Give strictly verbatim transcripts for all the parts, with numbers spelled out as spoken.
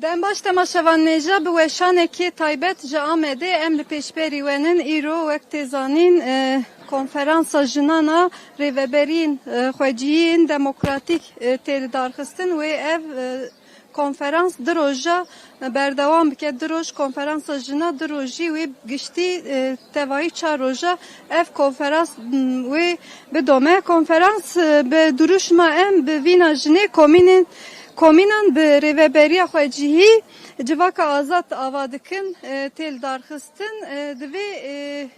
Dem baş temaşevan nêja bi weşanekê taybet ji Amedê em li pêşberî we nin. Îro wek tê zanîn, e, konferansa jinan a rêveberiyên, e, xwecihiyên demokratîk, e, tê lidarxistin. Wê ev, e, konferans du roja, e, berdewam bike. Du roj konferansa jina, du rojî wê giştî, e, tevayî çar roja ev konferans, m, wê bidome. Konferans, e, bi duruşma em bi vîna jinê komînên Komînan bi rêveberiya xwecihî civaka azad ava dikin, e, tê lidarxistin. E, di vê, e,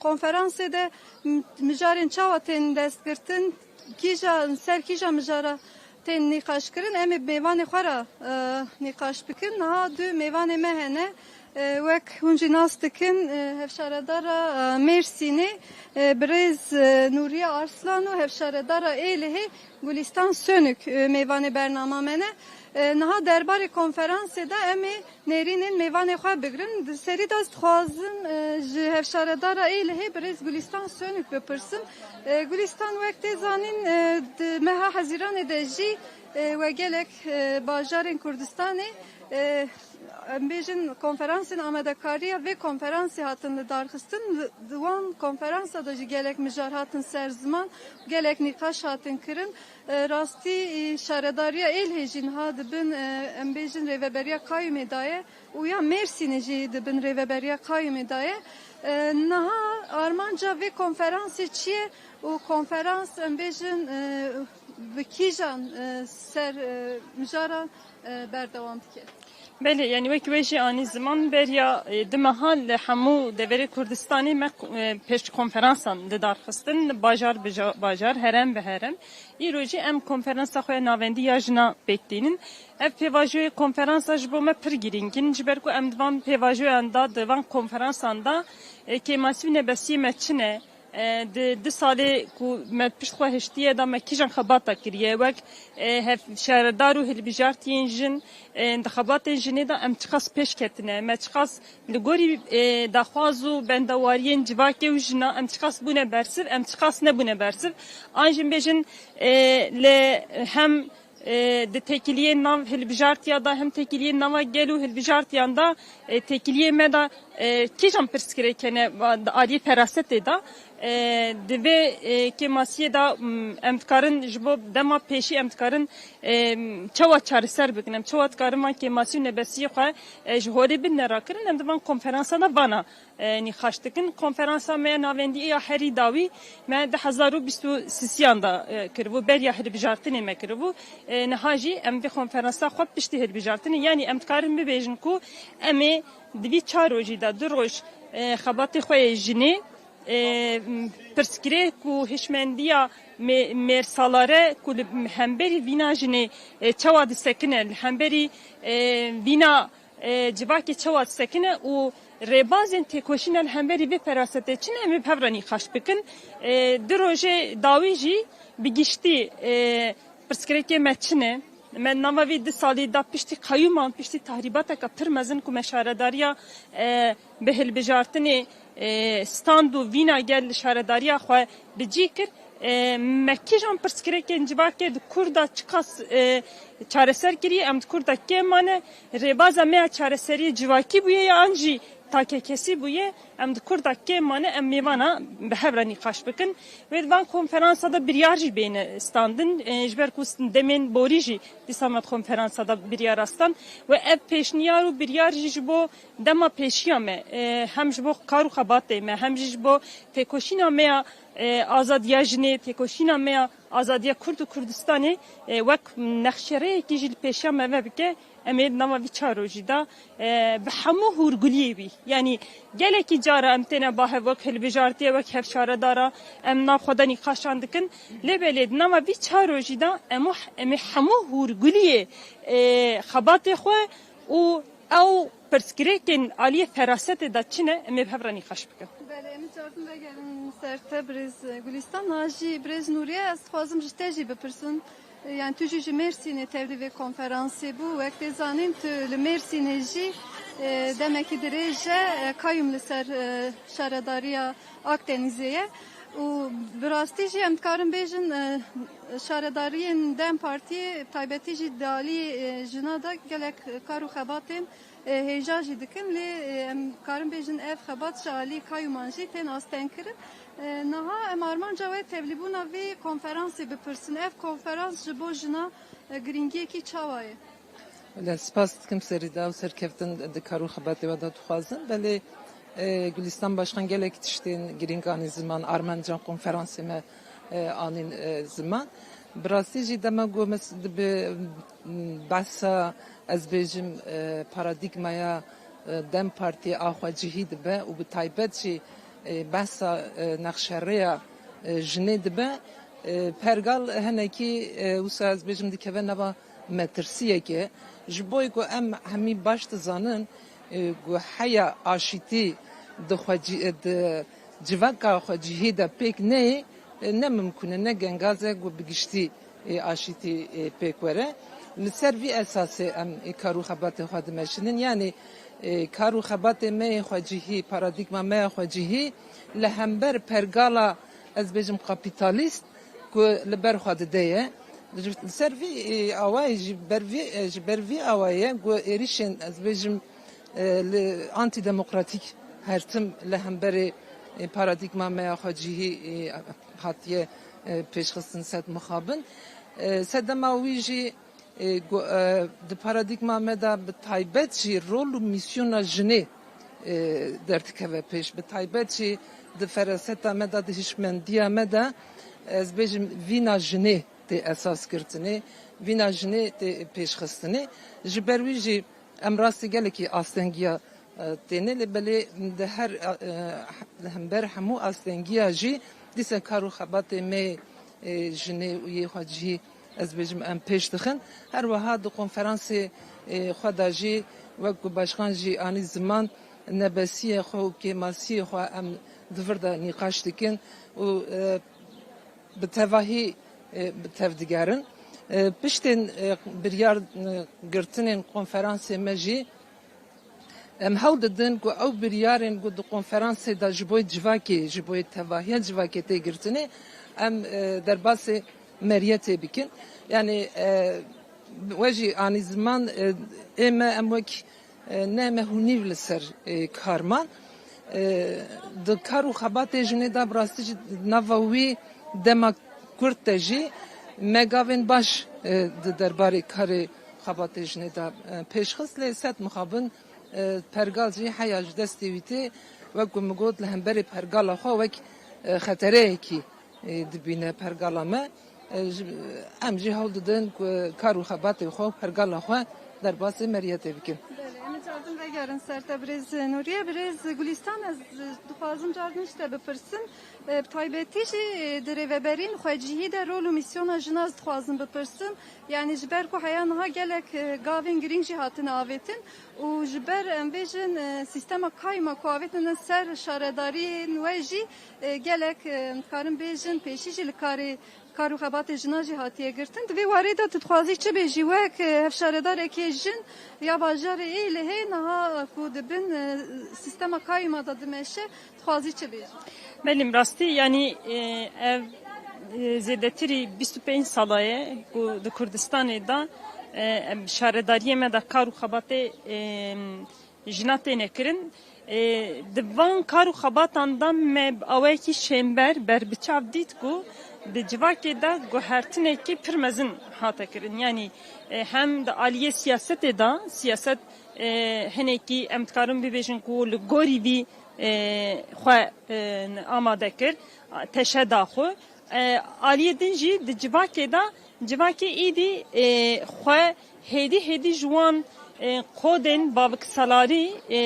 konferansê de m-, mijarên çawa tên destgirtin, kîja, ser kîja mijara tên nîqaşkirin, em ê mêvanê xwe re, e, nîqaş bikin. Niha du mêvanê me hene. E, wek hûn jî nas dikin, e, hevşaredara, e, Mêrsînê, e, birêz, e, Nûriye Arslan û hevşaredara Êlihê Gulîstan Sönük, e, mêvanê bernama me ne. E, niha derbarê konferansê de em ê nêrînên mêvanê xwe bigirin. Di serî de ez dixwazim, e, ji hevşaredara Êlihê birêz Gulîstan Sönük bipirsim. E, Gulîstan, wek tê zanîn, e, di meha Hezîranê de jî, e, we gelek, e, bajarên Kurdistanê, e, em bêjin, konferansên amadekariya vê konferansê hatin lidarxistin. Di, di wan konferansa de jî gelek mijar hatin ser ziman, gelek nîqaş hatin kirin. E, rastî, e, şaredariya Êlihê jî niha dibin, e, em bêjin, rêveberiya Qayûmê de ye û ya Mêrsînê jî dibin rêveberiya Qayûmê de ye. E, niha armanca vê konferansê çi ye? Û konferans, em bêjin, e, bi kîjan, e, ser, e, mijaran, e, berdewam dike? Belê, yanî wekî we jî anî ziman, beriya, e, du meha li hemû deverê Kurdistanê me, e, pêş konferansan didarxistin, bajar bi ja-, bajar, herem bi herem. Îro jî em konferansa xwe ya navendî ya jina pêk tînin. Ev pêvajoyê konferansa ji bo me pir girîng in, ji ber ku em di van pêvajoyan de, di van konferansan de, e, kêmasî û nebesiyê me çi ne? E, di du salê ku me pişt xwe hiştiye de me kîjan xebata kiriye, wek, e, hevşaredar û hilbijartiyên jin, e, di xebatên jinê de em çiqas pêş ketine, me çiqas li gorî, e, daxwaz û bendewariyên civakê û jina em çiqas bûne bersiv, em çiqas nebûne bersiv. An jî bêjin, e, li hem e, di têkiliyên nav hilbijartiya de, hem têkiliyên nava gel û hilbijartiyan de, e, têkiliyê me de, e, kîjan pirsgirêk hene, va-, di aliyê ferasetê de, e, di vê, e, kêmasiyê de, m, em dikarin ji bo dema pêşî em dikarin, e, m, çawa çareser bikin, em çawa dikarin van kêmasî û nebesiyê xwe, e, ji holê bidine rakirin, em di van konferansa de vana e, nîqaş dikin. Konferansa me ya navendî ya herî dawî me di hezar û bîst û sisiyan de, e, kiribû, beriya hilbijartinê me kiribû. E, niha jî em vê konferansa xwe piştî hilbijartinê, yanî em dikarin bibêjin ku em ê di vî çar rojî de du roj, e, xebatê xwe yê jinê, e, pirsgirêk û hişmendiya mê-, mêrsalare ku li hemberî vîna jinê, e, çawa disekine, li hemberî, e, vîna e, civakê çawa disekine û rêbazên têkoşîna li hemberî vê ferasetê çi ne, em ê bi hev re nîqaş bikin. E, du rojê dawî jî bi giştî, e, pirsgirêkê me çi ne? Me nava vî du salî de piştî qeyûman, piştî tahrîbateke pir mezin ku me şaredariya, e, bi hilbijartinê, e, stand û vîna gel li şaredariya xwe bi cî kir. E, me kîjan pirsgirêkên civakê di Kurda çiqas, e, çareser kiriye, em di Kurda kêm mane, rêbaza me ya çareseriyê civakî bûye ya an jî takekesî bûye, em di Kurda kêm mane, em mêvana bi hev re nîqaş bikin. Wê di van konferansa de biryar jî bêne standin, e, ji ber ku demên borî jî dîsa me di konferansa de biryar rastan. Wê ev pêşniyar û biryar jî ji bo dema pêşiya me, e, hem ji bo kar û xebatê me, hem jî ji bo têkoşîna me ya, e, azadiya jinê, têkoşîna me ya azadiya Kurd û Kurdistanê, e, wek nexşereyekî jî li pêşiya me ve bike, em ê di nava vî çar rojî de, e, bi hemû hûrguliyê wî, yanî gelekî cara em têne ba hev wek hilbijartiye, wek hevşaredara, em nav xwe de nîqaşan dikin. Lê belê di nava vî çar rojî de em, em ê hemû hûrguliyê, e, xebatê xwe û ew pirsgirêkên aliyê ferasetê de çi ne, em ê bi hev re nîqaş bikin. Belê, em ê cartin vegerin ser te, birêz Gulîstan. Niha jî birêz Nûriye, ez dixwazim ji te jî bipirsim. E, yani tu jî ji Mêrsînê tevlî vê konferansê bû. Wek tê zanîn, tu li Mêrsînê jî, e, demekî dirêj e, e, kayûm li ser, e, şaredariya Akdenîzê ye. Û bi rastî jî em dikarin bêjin, e, şaredariyên DEM Partiyê, taybetî jî di alî, e, jina de gelek kar û xebatên, e, hêja jî dikin, lê, e, em dikarin bêjin ev xebat ji alî kayûman jî tên astengkirin. E, niha em armanca we tevlîbûna vê konferansê bipirsin. Ev konferans ji bo jina, e, girîngiyekî çawa ye? Wele spas dikim serî de û serkeftin di kar û xebatê we de dixwazin. Belê, e, Gulistan Başkan gelek tiştên girîng anî ziman, armanca konferansê me, e, anîn, e, ziman. Bi rastî jî dema ku mes-, dibe, m, behsa, ez bêjim, e, paradîgmaya, e, DEM Partiyê a xwecihî dibe û bi taybet jî, e, behsa, e, nexşerêya, e, jinê dibe, e, pergal hinekî, e, wisa ez bêjim dikeve nava metirsiyekê. Ji bo ku em hemî baş dizanin, e, ku heya aşîtî di xwecî-, e, di civaka xwecihî de pêk neyê, e, ne mimkûn e, ne gengaz e ku bi giştî, e, aşîtî, e, pêk were. Li ser vî esasê em, e, kar û xebatê xwe dimeşînin. Yanî, e, kar û xebatê me yê xwecihî, paradîgma me ya xwecihî li hember pergala, ez bêjim, kapîtalîst, ku li ber xwe dide ye. Ji, li ser vî, e, awayî, ji ber vî, e, ji ber vî awayê ku êrîşên, ez bêjim, e, li antîdemokratîk her tim li hemberê, e, paradîgma me ya xwecihî, e, hatiye, e, pêşxistin sed mixabin. E, sedema wî jî, e, ku, e, di paradîgma me de bi taybet jî rol û mîsyona jinê, e, derdikeve pêş. Bi taybet jî di feraseta me de, di hişmendiya me de, ez bêjim, vîna jinê tê esas girtinê, vîna jinê tê pêşxistinê. Ji ber wî jî em rastî gelekî astengiya, e, têne, lê belê di her, e, li hember hemû astengiya jî dîse kar û xebatê me, e, jinê û yê xwecihî, ez bêjim, em pêş dixin. Her wiha di konferansê, e, xwe de jî wek ku başkan jî anî ziman, nebesiyê xwe û kêmasiyê xwe em di vir de nîqaş dikin û, e, bi tevahî, e, bi tev digerin. E, piştên, e, biryar, e, girtinên konferansê me jî em hewl didin ku ew biryarên ku di konferansê de ji bo civakê, ji bo tevahiya civakê tê girtinê, em, e, derbasê meriyetê bikin. Yanî, e, we jî anî ziman, e, ê me em wek e, ne me hûnîv li ser, e, kar man. E, di kar û xebatê jinê de bi rastî jî nava wî dema kurt de jî me gavên baş, e, di derbarê karê xebatê jinê de, e, pêş xist, lê sed mixabin, e, pergal jî heya ji destê wî tê, wek ku min got, li hemberê pergala xwe wek, e, xetereyekî e, dibîne pergala me. E, ji, em jî hewl didin ku kar û xebatê xwe û pergala xwe derbasî meriyetê bikin. Belê, em ê cardin vegerin ser te birêz Nuriye. Birêz Gulistan, ez dixwazim cardin ji te bipirsim. E, bi taybetî jî, e, di rêveberîn xwecihî de rol û mîsyona jina ez dixwazim bipirsim. Yanî ji ber ku heya niha gelek, e, gavên girîng jî hatine avêtin û ji ber em bêjin, e, sîstema kayma ku avêtine ser şaredariyên we jî, e, gelek, e, em dikarin bêjin, pêşî jî li karê, kar û xebatê jinan jî hatiye girtin. Di vê warê de tu dixwazî çi bêjî? Wek, e, hevşaredarekê jin ya bajarê Êlihê niha ku di bin, e, sîstema kayma de dimeşe, dixwazî çi bêjî? Belê, bi rastî, yanî, e, ev, e, zêdetirî bîst û pênc sala ye ku di Kurdistanê de, e, em şaredariyê me de kar û xebatê, e, jina têne kirin. E, di van kar û xebatan de me bi awayekî şênber berbiçav dît ku di civakê de guhertinekî pir mezin hate kirin. Yanî, e, hem di aliyê siyasetê de, siyaset, e, hinekî em dikarin bibêjin ku li gorî vî, e, xwe, e, amade kir, teşe da xwe. E, aliyê din jî di civakê de, civakê êdî, e, xwe hêdî hêdî ji wan, e, kodên baviksalarî, e,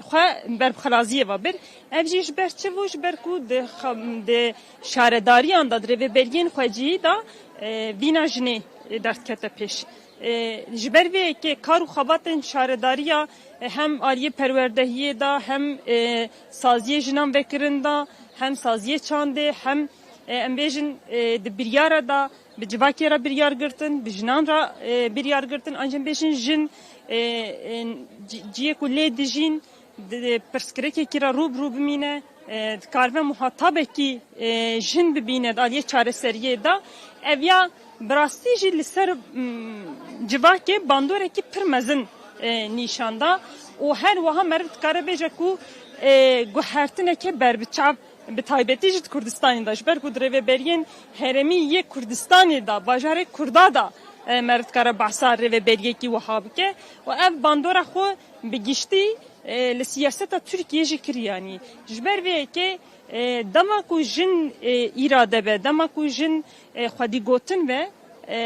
xwe berbixelaziyê ve bir. Ev jî ji ber çi bû? Ji ber ku di xe-, di şaredariyan de, di rêveberiyên xwecihî de, e, vîna jinê, e, derdikete pêş. E, ji ber vê yekê kar û xebatên şaredariya, e, hem aliyê perwerdehiyê de, hem, e, saziyê jinan vekirin de, hem saziyê çandê, hem, e, em bêjin, e, di biryara de, bi civakê re biryar girtin, bi jinan re, e, biryar girtin, an jî em bêjin jin, e, e, ci-, ciyê ku lê dijîn, di, di pirsgirêkekî re rû bi rû bimîne, E, dikaribe muhatabekî, e, jin bibîne di aliyê çareseriyê de. Ev ya bi rastî jî li ser, mm, civakê bandorekî pir mezin, e, nîşan da û her wiha meriv dikare bêje ku, e, guhertineke berbiçav, bi taybetî jî di Kurdistanê de, ji ber ku di rêveberiyên herêmî yê Kurdistanê de, bajarê Kurda de, e, meriv dikare behsa rêveberiyekî wiha bike û ev bandora xwe bi giştî, e, li siyaseta Tirkiyê jî kiriye. Yanî ji ber vê yekê, e, dema ku jin, e, îrade be, dema ku jin, e, xwedî gotin be, e,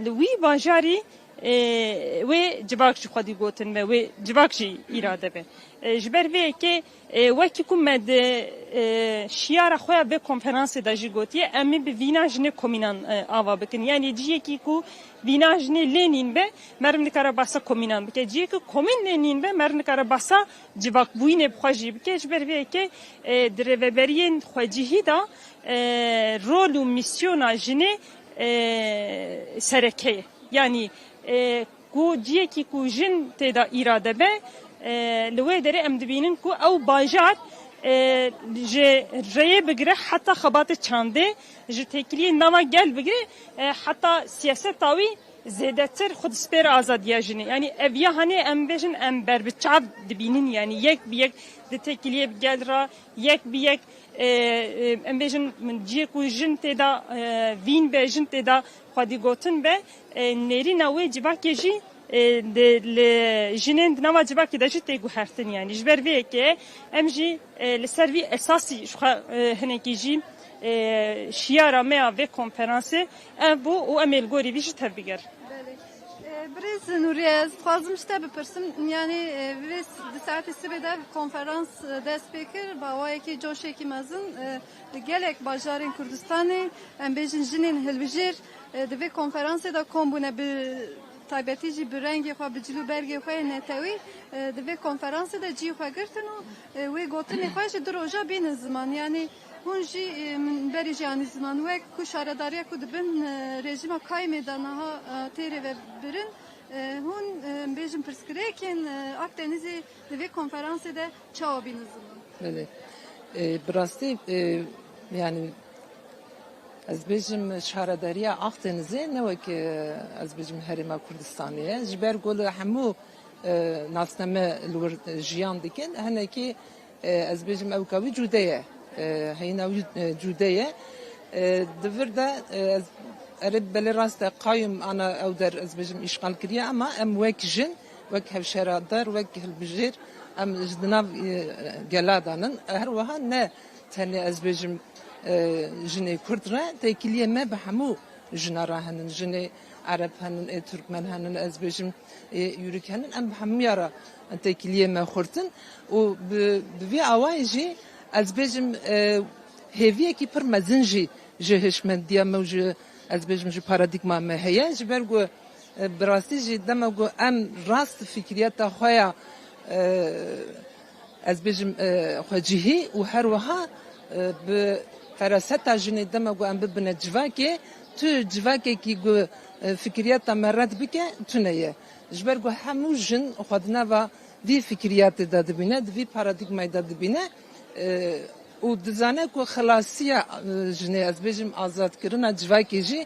li wî bajarî, e, wê civak jî xwedî gotin be, wê civak jî îrade be. E, ji ber vê yekê, e, wekî ku me di, e, şiyara xwe ya vê konferansê de jî gotiye, em ê bi vîna jinê komînan, e, ava bikin. Yanî ciyekî ku vîna jinê lê nîn be, meriv nikare behsa komînan bike. Ciyê ku komîn lê nîn be, meriv nikare behsa civakbûyînê bi xwe jî bike. Ji ber vê yekê, e, di rêveberiyên xwecihî de, e, rol û mîsyona jinê, e, sereke ye. Yanî, e, ku ciyekî ku jin tê de îrade be, e, li wê derê em dibînin ku ew bajar, e, ji rêyê bigire heta xebatê çandê, ji têkiliyên nava gel bigire, e, heta siyaseta wî zêdetir xwe dispêre azadiya jinê. Yanî ev ya hanê em bêjin em berbiçav dibînin, yanî yek bi yek di têkiliyê bi gel re, yek bi yek, e, e, em bêjin ciyê ku jin tê de, e, vîn be, jin tê de xwedî gotin be, e, nêrîna wê civakê jî, e, di, li jinên di nava civakê de jî tê guhertin. Yanî ji ber vê yekê em jî, e, li ser vî esasî ji xwe, e, hinekî jî, e, şiyara me ya vê konferansê ev bû û em ê li gorî vî jî tevbigerin. Belê. E, Birêz Nûriye, ez dixwazim ji te bipirsim, yanî, e, vê s-, di saetê sibê de konferans, e, dest pê kir, bi awayekî coşekî mezin, e, li gelek bajarên Kurdistanê, em bêjin jinên hilbijêr, e, di vê konferansê de kom bûne, bi taybetî jî bi rengê xwe, bi cil û bergê xwe yê netewî, e, di vê konferansê de cihê xwe girtin û, e, wê gotinê xwe ji du roja bînin ziman. Yanî hûn jî, e, min berî jî anî ziman. Wek ku şaredariya ku dibin, e, rejîma kaymê de niha, e, tê rêvebirin, e, hûn, e, bêjin pirsgirêkên, e, Akdenizê di vê konferansê de çawa bînin ziman? Belê. E, bi rastî, e, yanî ez bêjim şaredariya Akdenizê ne wek, e, ez bêjim herêma Kurdistanê ye. Ji ber ku li hemû, e, nasname li wir, e, jiyan dikin. Hinekî, e, ez bêjim ewka wî cude ye. E, heyîna wî, e, cude ye. E, di vir de, e, ez erê belê rast e, qayûm ana ew der ez bêjim îşxal kiriye, ama em wek jin, wek hevşeradar, wek hilbijêr, em ji di nav, e, gela de nin. Her wiha ne tenê ez bêjim, e, jinê Kurd re, têkiliyê me bi hemû jina re henin. Jinê Ereb henin, ê Türkmen henin, ez bêjim, ê Yûrik henin. Em bi hemûya re têkiliyê me xurt in. Û bi, bi vî awayî jî ez bêjim, e, hêviyekî pir mezin jî ji hişmendiya me û ji, ez bêjim, ji paradîgma me heye. Ji ber ku, e, bi rastî jî dema ku em rast fikriyeta xwe ya, e, ez bêjim, e, xwecihî û her wiha, e, bi feraseta jinê dema ku em bibine civakê, tu civakekî ku, e, fikriyeta me red bike, tune ye. Ji ber ku hemû jin xwe di nava vî fikriyatê de dibîne, di vî paradîgmayê de dibîne, e, û dizane ku xelasiya, e, jinê, ez bêjim azadkirina civakê jî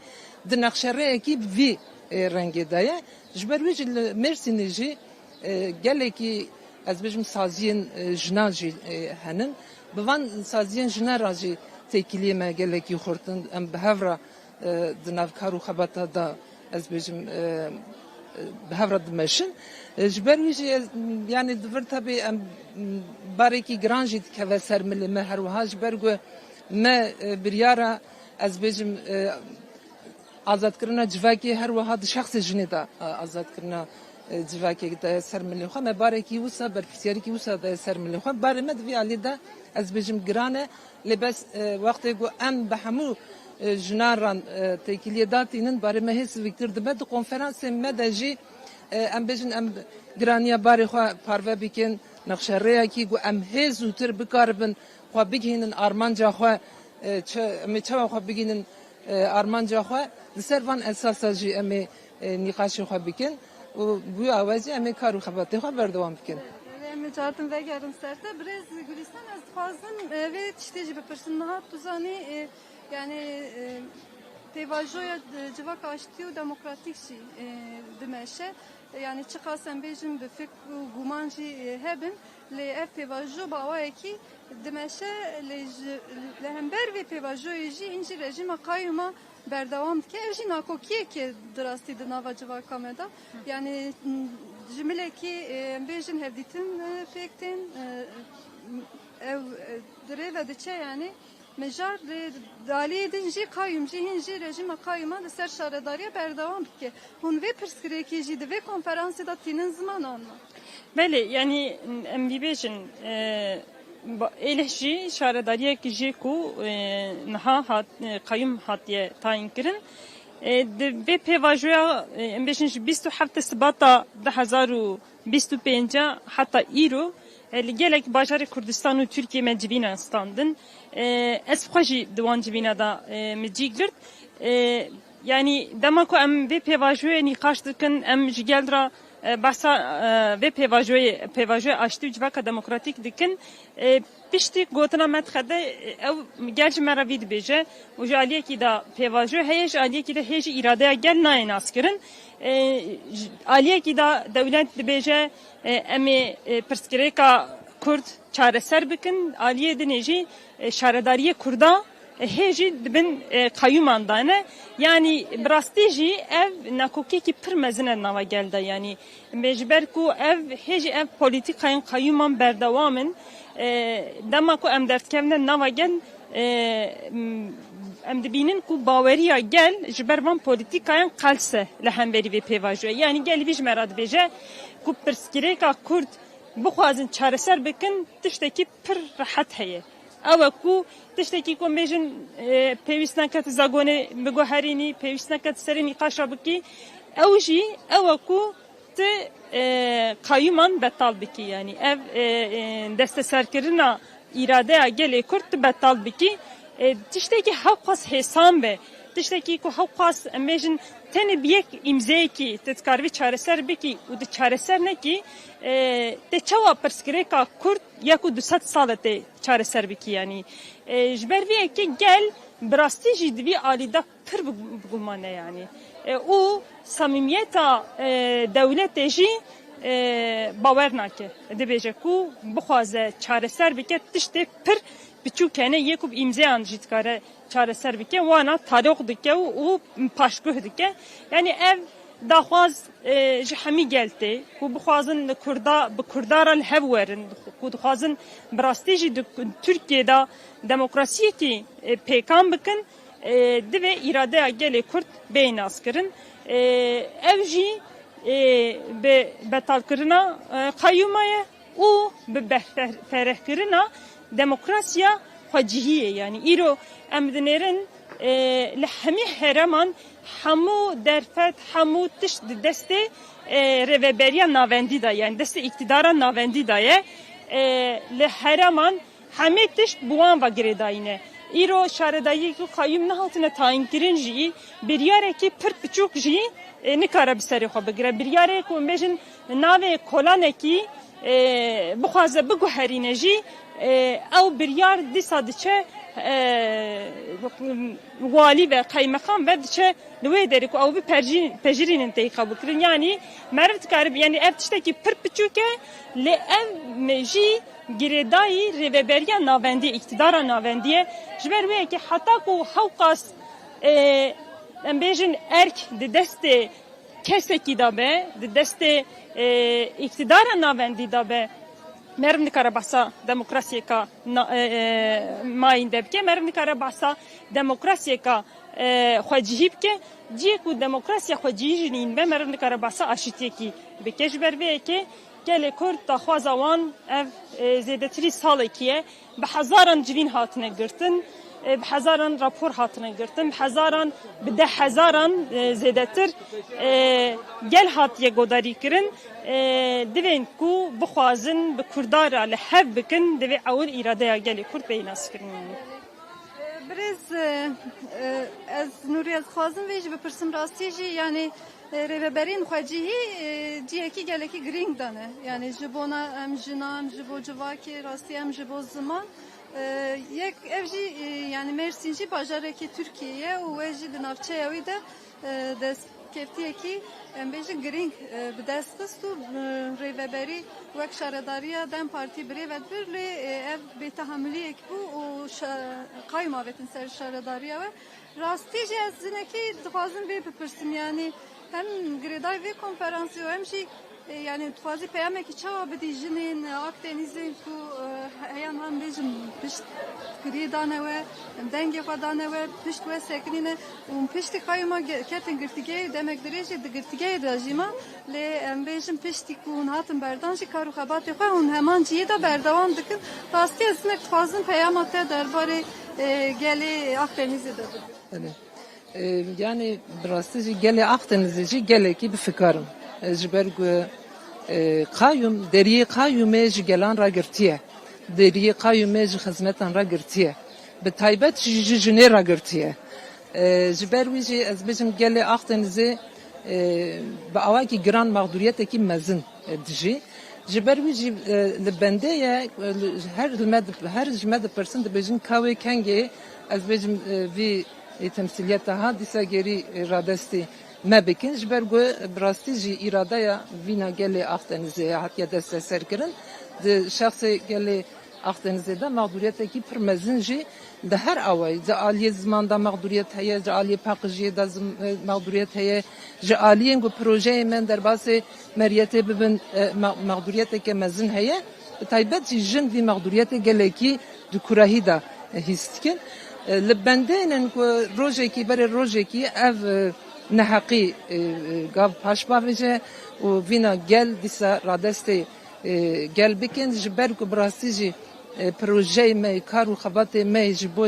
di nexşerêyekî bi vî, e, rengê de ye. Ji ber wî jî li Mêrsînê jî, e, gelekî, ez bêjim, saziyên, e, jinan jî, e, henin. Bi van saziyên jinan re jî têkiliyê me gelekî xurt in. Em bi hev re, e, di nav kar û xebata de, ez bêjim, e, e, bi hev re dimeşin. E, ji ber wî jî ez, yanî di vir tebî em, barekî giran jî dikeve ser milê me her wiha. Ji ber ku me, e, biryara, ez bêjim, e, azadkirina civakê her wiha di şexsê jinê de, e, azadkirina, e, civakê daye ser milê xwe. Me barekî wisa, berpirsyarîkî wisa daye ser milê xwe. Barê me di vî alî de, ez bêjim, giran e. Lê bes, e, wextê ku em bi hemû, e, jinan re, e, têkiliyê datînin, barê me hê siviktir dibe. Di konferansê me de jî, e, em bêjin, em giraniya barê xwe parve bikin, nexşerêyekî ku em hê zûtir bikaribin xwe bigihînin armanca xwe, e, çi, em ê çawa xwe bigihînin, e, armanca xwe, li ser van esasa jî em ê, e, nîqaşê xwe bikin û bi wî awayî jî em ê kar û xebatê xwe berdewam bikin. Em ê cartin vegerin ser te. Birêz Gulîstan, ez dixwazim, e, vê tiştê jî bipirsim. Niha tu zanî, e, yani, e, pêvajoya, e, civaka aştî û demokratîk jî, e, dimeşe. Yani çiqas em bêjin bi fikr û guman jî, e, hebin, lê ev pêvajo bi awayekî dimeşe, lê ji, li hember vê pêvajoyê jî hîn jî rejîma qayûma berdewam dike. Ev jî nakokiyekê di rastî di nava civaka me de. Yani, m, ji milekî, e, em bêjin hevdîtin, e, pêk tên, e, ew, e, di rê ve diçe yani. Mijar lê di aliyê din jî qayûm jî hîn jî rejîma qayûma li ser şaredariya berdewam bike. Hûn vê pirsgirêkê jî di vê konferansê de tînin ziman an me? Belê, yanî em vî bêjin, e, ba-, êlih jî şaredariyek jê ku, e, niha hat, e, qayûm hatiye tayîn kirin. E, di vê pêvajoya, e, em bêjin ji bîst û heft Sibata du hezar û bîst û pênc heta îro, e, li gelek bajarê Kurdistan û Tirkiyê me civînan standin. E, ez xwe jî di wan civîna de, e, min cî girt. E, yanî dema ku em vê pêvajoyê nîqaş dikin, em ji gel re, e, behsa, e, vê pêvajoyê, pêvajoyê aştî û civaka demokratîk dikin, e, piştî gotina me dixede, e, ew gel ji me re vî dibêje û ji aliyekî de pêvajo heye, ji aliyekî de hê jî îradeya gel nayê naskirin. E, ji aliyekî de dewlet dibêje, e, em ê, e, pirsgirêka Kurd çareser bikin, aliyê dinê jî, e, şaredariyê Kurda, e, hê jî di bin, e, qayûman de ne. Yanî bi rastî jî ev nakokiyekî pir mezin e di nava gel de. Yanî me ji ber ku ev hê jî ev polîtîkayên qayûman berdewam in. E, dema ku em derdikevine nava gel, e, m, em dibînin ku baweriya gel ji ber van polîtîkayan qels e li hemberî vê pêvajoyê. Yanî gelî vî ji me re dibêje ku pirsgirêka Kurd bixwazin çareser bikin, tiştekî pir rehet heye. Ew e ku tiştekî ku em bêjin, e, pêwîst nake tu zagonê biguherînî, pêwîst nake tu serê nîqaşa bikî. Ew jî ew e ku tu, e, qayûman betal bikî. Yanî ev, e, e, desteserkirina îradeya gelê Kurd tu betal bikî. E, tiştekî hewqas hêsan be, tiştekî ku hewqas em bêjin tenê bi yek îmzeyekî tu dikaribî çareser bikî û tu çareser nekî, e, te çawa pirsgirêka Kurd ya ku du sed sal e tê çareser bikî yanî. E, ji ber vê yekê gel bi rastî jî di vî alî de pir bi, bi guman e yanî. E, û samîmiyeta, e, dewletê jî, e, bawer nake. Dibêje ku bixwaze çareser bike tiştê pir piçûk hene yê ku bi îmzeyan jî dikare çareser bike. Wana talok dike û, û paşguh dike. Yanî ev daxwaz, e, ji hemî gel tê ku bixwazin li Kurda, bi Kurda re li hev werin, ku dixwazin bi rastî jî di Tirkiyê de demokrasiyekî, e, pêkan bikin, e, divê îradeya gelê Kurd bê naskirin. E, ev jî, e, bi betalkirina, e, qeyûma ye û bi berfirehkirina demokrasiya xwecihiyê. Yanî îro em dinêrin, e, li hemî herêman hemû derfet, hemû tişt di destê, e, rêveberiya navendî de, yanî destê îktidara navendî de ye. E, li herêman hemê tişt bi wan ve girêdayî ne. Îro şaredayî ku qeyûm nehatine tayînkirin jî, biryarekî pir piçûk jî, e, nikare bi serê xwe bigire. Biryarê ku em bêjin navê kolanekî, e, bixwaze biguherîne jî, e, ew biryar dîsa diçe, e, walî ve, qeymeqam ve diçe li wê derê ku ew bi perjî-, pejirînin tê qebûlkirin. Yanî meriv dikare, yanî ev tiştekî pir piçûk e, lê ev me jî girêdayî rêveberiya navendî, îktidara navendî ye. Ji ber wê yekê heta ku hewqas, e, em bêjin erk di destê kesekî de be, di destê, e, îktidara navendî de be, meriv nikare behsa demokrasiyeka na-, e, e, mayînde bike, meriv nikare behsa demokrasiyeka, e, xwecihî bike. Cihê ku demokrasiya xwecihî jî nîn be, meriv nikare behsa aşîtiyekî bike. Ji ber vê yekê gelê Kurd daxwaza wan ev, e, zêdetirî salekî ye. Bi hezaran civîn hatine girtin, e, bi hezaran rapor hatine girtin, bi hezaran, bi deh hezaran, e, zêdetir, e, gel hatiye godarî kirin. E, divên ku bixwazin bi Kurda re li hev bikin, divê ewil îradeya gelê Kurd bê naskirin. Birêz, e, e, ez Nûrî, ez dixwazim vê jî bipirsim, rastî jî, yanî Rêveberiyên xwecihî, e, cihekî gelekî girîng dane. Yani ji bona em jinan, ji bo civakê, rastî em ji bo ziman. E, yek ev jî, e, yani Mêrsîn jî bajarekî Tirkiyê ye û we jî di navçeya wî de, e, destkeftiyekî, em bêjin, girîng, e, bi dest xist û, e, rêveberî wek şaredariya DEM Partî bi rê ve dibir, lê, e, ev bêtehamiliyek bû û şa-, qayûm avêtin ser şaredariya we. Rastî jî ez hinekî dixwazim vê bipirsim, yanî hem girêdayî vê konferansê û hem jî, e, yanî dixwazî peyamekî çawa bidî jinên Akdenîzê ku, e, heya niha em bêjin piştgiriyê dane we, em dengê xwe dane we, pişt we sekinîne û piştî qayûma ge-, ketin girtîgehê, demek dirêj e di girtîgehê de jî ma, lê em bêjin piştî ku hûn hatin berdan jî kar û xebatê xwe hûn heman cihê de berdewam dikin. Rastî ez hinek dixwazim peyama te derbarê, e, gelê Akdenîzê de bidim. Belê. E, yani bi rastî jî gelê Akdenizê jî gelekî bi fikar in. E, ji ber ku, e, qayûm, deriyê qayûmê ji gelan re girtiye. Deriyê qayûmê ji xizmetan re girtiye. Bi taybet jî ji jinê re girtiye. E, ji ber wî jî ez bêjim gelê Akdenizê, e, bi awakî giran mexdûriyetekî mezin, e, dijî. Ji ber wî jî, e, li bendê ye, e, li, her li me di, her ji me dipirsin dibêjin ka wê kengê ez bêjim, e, vî, e, temsîliyeta ha dîsa gêrî, e, radestê me bikin. Ji ber ku bi rastî jî îradeya vîna gelê Akdenizê hatiye desteserkirin. Di şexsê gelê Akdenizê de mexdûriyetekî pir mezin jî di her awayî, ji aliyê ziman de mexdûriyet heye, ji aliyê paqijiyê de zim-, e, mexdûriyet heye, ji aliyên ku projeyên me derbasê meriyetê bibin, e, me-, mexdûriyeteke mezin heye. Bi taybet jî jin vî mexdûriyetê gelekî di kurahî de, e, hîs dikin. E, li bendê ne ku rojekî berê rojekî ev, e, neheqî, e, e, gav paş bavêje û vîna gel dîsa radestê e, gel bikin, ji ber ku bi rastî jî, e, projeyê me, kar û xebatê me ji bo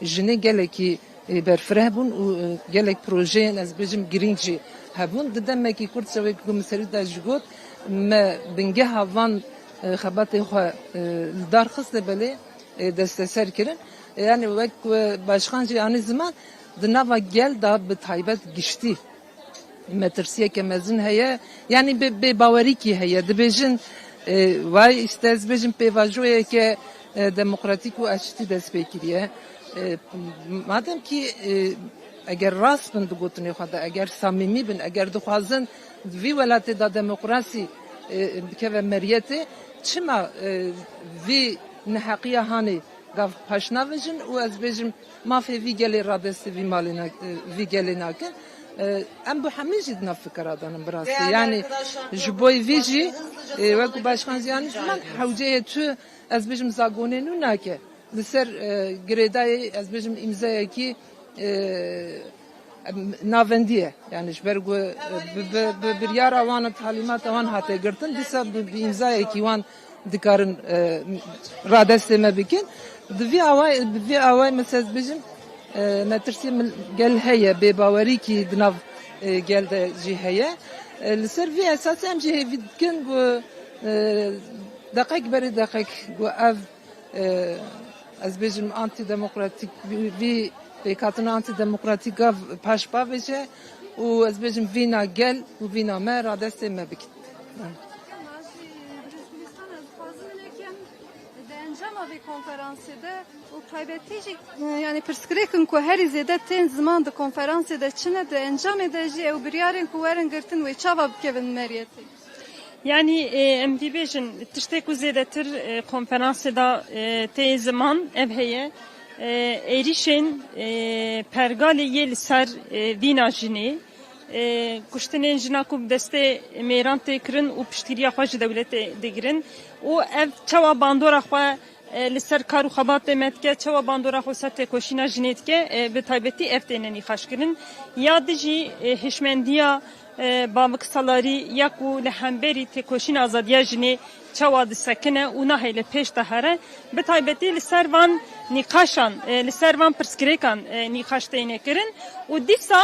jinê gelekî, e, berfireh bûn û, e, gelek projeyên, ez bêjim, girîng jî hebûn. Di demekî kurt, şevekî ku min serî de jî got, me bingeha van, e, xebatê xwe, e, li dar xiste, belê, e, desteser kirin. E, yani wek, e, başkan jî anî ziman, di nava gel de bi taybet giştî metirsiyeke mezin heye. Yanî bê, bêbawerîkî heye. Dibêjin, e, vay, işte, ez bêjim pêvajoyeke, e, demokratîk û eşitî dest pê kiriye. E, madem ki, e, eger rast bin di gotinê xwe de, eger samîmî bin, eger dixwazin vî welatê de demokrasî, e, bikeve meriyetê, çima, e, vî neheqiya hanê gav paş navêjin û ez bêjim mafê vî gelê radestê vî malê na-, e, vî gelê nakin. E, em bi hemî jî di nav fikira de nin bi rastî. Değerli Yani arkadaşlar, ji bo vî jî, e, wek ku başkan jî anî ziman, hewceyê tu, ez bêjim, zagonê nû nake. Li ser, e, girêdayê, ez bêjim, îmzayekî, e, em, navendî ye. Yani ji ber ku, e, bi, bi, bi biryara wan û talîmata wan hate girtin, dîsa bi, bi îmzayekî wan dikarin, e, radestê me bikin. Di vî awayî, bi vî awayî, mesela ez bêjim, e, metirsiyê min gel heye, bêbawerîkî di nav, e, gel de jî heye. E, li ser vî esasî em jî hêvî dikin ku, e, deqek berê deqek ku ev, e, ez bêjim, antidemokratîk, vî, vî pêkhatina antidemokratîk gav paş bavêje û ez bêjim vîna gel û vîna me radestê me bikin. Di encama vê konferansê de û taybetî jî, e, yani pirsgirêkin ku herî zêde tên ziman di konferansê de çi ne, di encamê de jî ew biryarên ku werin girtin wê çawa bikevin meriyetê? Yani, e, em dî bêjin, tiştê ku zêdetir, e, konferansê de, e, tê ziman ev heye, e, êrîşên, e, pergalê yê li ser, e, vîna jinê, e, kuştinên jina ku bi destê mêran tê kirin û piştgiriya xwe ji dewletê digirin û ev çawa bandora xwe, e, li ser kar û xebatê me dike, çawa bandora xwe ser têkoşîna jinê dike, e, bi taybetî ev têne nîqaşkirin. Ya dijî, e, hişmendiya, e, Bamik Salarî ya ku li hemberî têkoşîna azadiya jinê çawa disekine û nahêle pêş de here, bi taybetî li ser van nîqaşan, e, li ser van pirsgirêkan, e, nîqaş têne kirin û dîsa,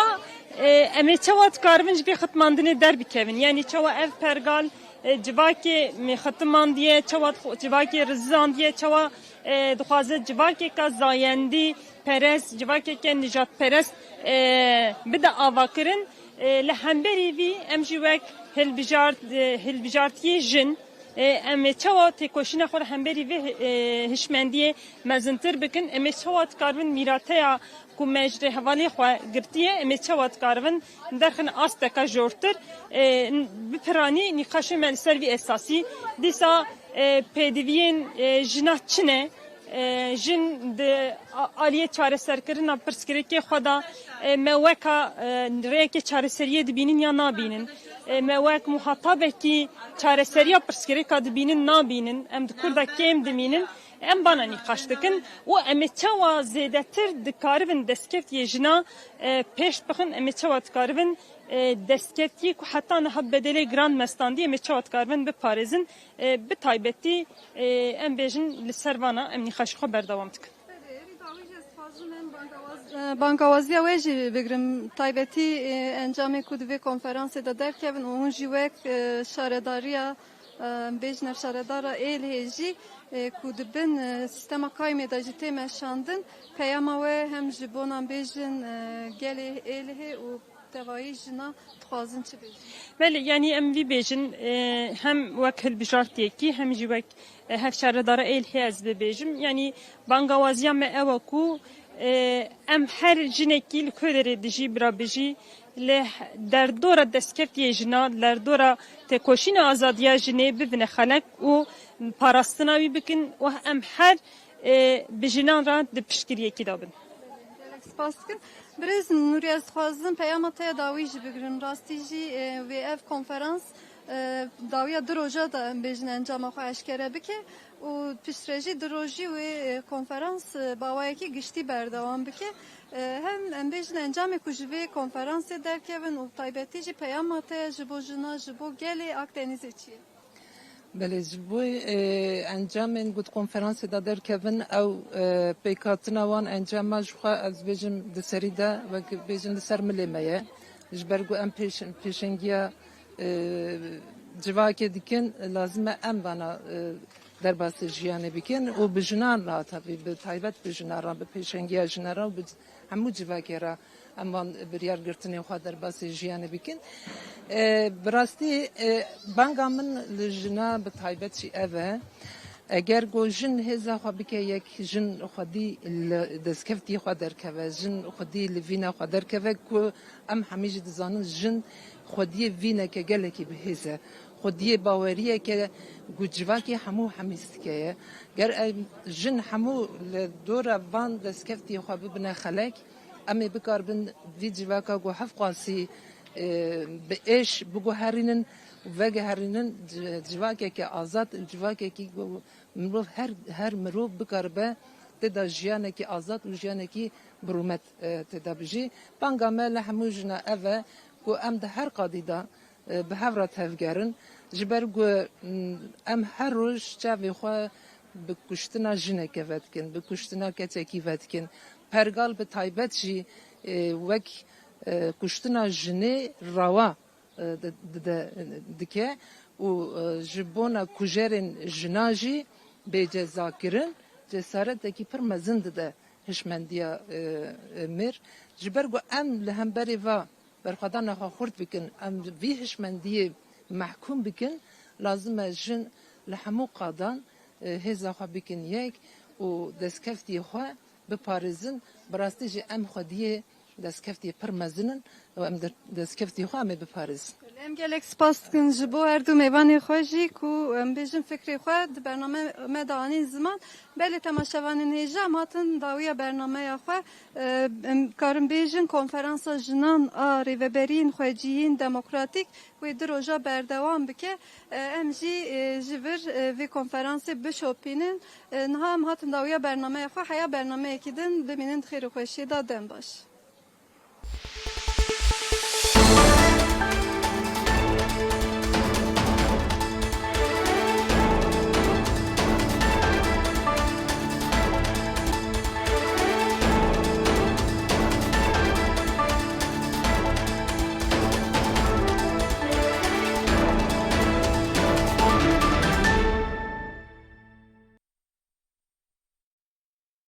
e, em ê çawa dikaribin ji vê xitmandinê derbikevin? Yanî çawa ev pergal, e, civakê xitimandiye, çawa dixwe-, civakê riziandiye, çawa, e, dixwaze civakeke zayendî perest, civakeke nijadperest, e, bide avakirin. E, li hemberî vî em jî wek hilbijart-, e, hilbijartiyê jin, e, em ê çawa têkoşîna xwe li hemberî vê, e, hişmendiyê mezintir bikin? Em ê çawa dikaribin mîrateya ku me ji rêhevalê xwe girtiye, em ê çawa dikaribin derxin asteka jortir? E, n-, bi piranî nîqaşê me li ser vî esasî. Dîsa, e, pêdiviyên, e, jina çi ne? E, jin di a-, aliyê çareserkirina pirsgirêkê xwe de, e, me weka, e, rêyekê çareseriyê dibînin ya nabînin? E, me wek muhatabekî çareseriya pirsgirêka dibînin, nabînin? Em di kur de kêm dimînin. Em bana nîqaş dikin û em ê çawa zêdetir dikaribin destkeftiyê jina, e, pêş bixin, em ê çawa dikaribin, e, destkeftiyê ku heta niha bi bedelê giran me standî, em ê çawa dikaribin biparêzin. E, bi taybetî, e, em bêjin li ser vana em nîqaşê xwe berdewam dikin. Belê, êrî dawî jî ez dixwazim em bangawaz-, e, bangawaziya we jî bigrim. Taybetî, e, encamê ku di vê konferansê de derkevin û hûn jî wek, e, şaredariya, e, em bêjin ev şaredara Êlihê jî, e, ku di bin, e, sîstema kaymê de jî tê meşandin, peyama we hem ji bona em bêjin, e, gelê Êlihê û tevayî jina dixwazin çi bêjin? Belê, yanî em vî bêjin, e, hem wek hilbijartiyekî, hem jî wek, e, hevşaredara Êlihê ez bibêjim. Yanî bangawaziya me ew e ku, e, em her jinekî li ku derê dijî, bira bijî, li derdora destkeftiyê jina, li derdora têkoşîna azadiya jinê bibine xelek û parastina wî bikin û em her, e, bi jinan re di piştgiriyekî de bin. Gelek spas dikim. Birêz Nûrî, ez dixwazim peyama te ya dawî jî bigrim. Rastî jî, e, vê ev konferans, e, dawiya du roja de em bêjin encama xwe eşkere bike û piştre jî du rojî wê, e, konferans, e, bi awayekî giştî berdewam bike. E, hem em bêjin encamê ku ji vê konferansê derkevin û taybetî jî peyama te ji bo jina, ji bo gelê Akdenîzê çi ye? Belê, ji bo, e, encamên ku di konferansê de derkevin, ew, e, pêkhatina wan encama ji xwe, ez bêjim, di serî de, wek bêjin, li ser milê me ye. Ji ber ku em pêş-, pêşengiya, e, civakê dikin, lazim e em vana, e, derbasî jiyanê bikin û bi jinan re, tevî bi taybet bi jinan re, bi pêşengiya jinan re û bi hemû civakê re em van biryar girtinên xwe derbasî jiyanê bikin. E, bi rastî, e, banga min li jina bi taybet jî ev e. Eger ku jin hêza xwe bike yek, jin xwedî li destkeftî xwe derkeve, jin xwedî li vîna xwe derkeve ku em hemî jî dizanin jin xwediyê vîneke gelekî bi hêz e. Xwediyê baweriyeke ku civakê hemû hemî stike ye. Ger em jin hemû li dora van destkeftî xwe bibine xelek, em ê bikaribin vî civaka ku hevqasî, e, bi êş biguherînin û vegeherînin ci-, civakeke azad û civakekî ku mirov her, her mirov bikaribe tê de jiyanekî azad û jiyanekî bi rûmet, e, tê de bijî. Banga me li hemû jina ev e ku em di her qadî de e, bi hev re tevgerin. Ji ber ku, m, em her roj çavê xwe bi kuştina jineke vedikin, bi kuştina keçekî vedikin. Pergal bi taybet jî, e, wek, e, kuştina jinê rewa, e, di-, dide, dike û, e, ji bona kujerên jina jî bêcezakirin cesaretekî pir mezin dide hişmendiya, e, e, mêr. Ji ber ku em li hemberê va berxwedana xwe xurt bikin, em vî hişmendiyê mehkûm bikin, lazim e jin li hemû qadan, e, hêza xwe bikin yek û destkeftiyê xwe biparêzin. Bi rastî jî em xwediyê destkeftiyê pir mezin in û em de-, destkeftiyê xwe em ê biparêzin. Em gelek spas dikin ji bo her du mêvanê xwe jî ku, em bêjin, fikrê xwe di bername me de anîn ziman. Belê temaşevanên hêja, em hatin dawiya bernameya xwe. E, em karin bêjin, konferansa jinan a rêveberiyên xweciyîn demokratîk wê du roja berdewam bike. E, em jî, e, ji vir, e, vê konferansê bişopînin. E, niha em hatin dawiya bernameya xwe, heya bernameyekî din bimînin di xêr û xweşiyê de, dem baş.